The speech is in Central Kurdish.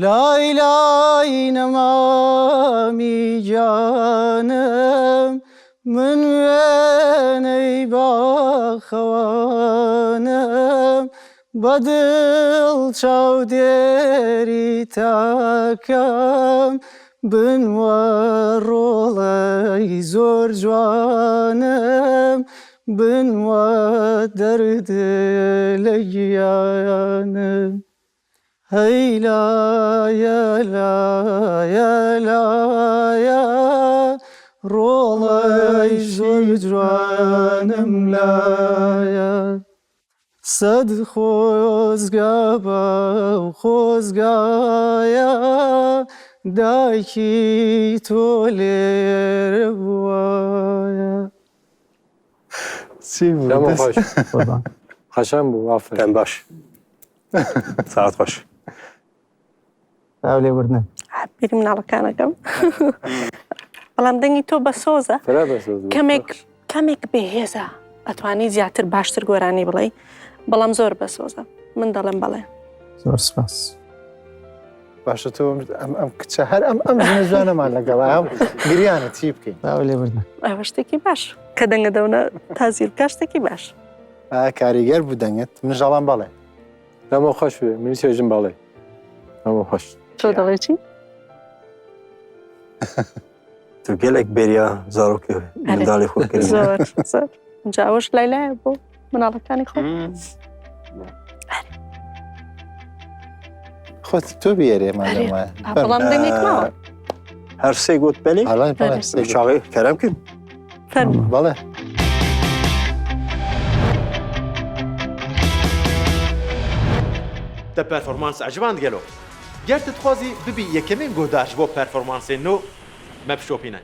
لای لای نەمامی گیانم من وێنەی باخەوانم بە دڵ چاودێری تاکەم بنوە ڕۆڵەی زۆر جوانم بنوە دەرد لە گیانم هەی لایە لایە لایە ڕۆڵەی زۆر جوانم لایە سەد خۆزگا بەو خۆزگایە دایکی تۆ لێرە بوایە. چی بوو؟ دەمە خۆش. قەشەنگ بوو ئافەرین. دەم باش. ساعت خۆش. چاو لێبوردنە. بیری مناڵەکانەکەم بەڵام دەنگی تۆ بە سۆزە کەمێک کەمێک بێهێزە ئەتوانی زیاتر باشتر گۆرانی بڵێ بەڵام زۆر بە سۆزە من دەڵێم بەڵێ زۆر سپاس. باشە تۆ ئەم ئەم کچە هەر ئەم ئەم ژنە جوانەمان لەگەڵ ئەم گریانە چی بکەین چاو لێبوردنە. ئەوە شتێکی باش کە دەنگە دەونە تازیر بکە شتێکی باش. کاریگەر بوو دەنگت منش دەڵێم بەڵێ. دەمە خۆش بێ منیش ئێژم بەڵێ دەمە خۆش. تۆ دەڵێ چی؟ تۆ گەلێک بێریا زارۆکی منداڵی خۆ کردی. زۆر زۆر جا ئەوەش لای لایە بۆ مناڵەکانی خۆ. خۆت تۆ بێرێ مادەم وایە. بەڵام دەنگێک ماوە. هەر سێ گوت بەلێ؟ بەڵێ بەڵێ سێ گوت. چاوێ کەرەم کرد. فەرموو. بەڵێ. Te performans eciband gelo? Ger tu dixwazî bibî yekemîn guhdar ji bo performansên nû, me bişopîne.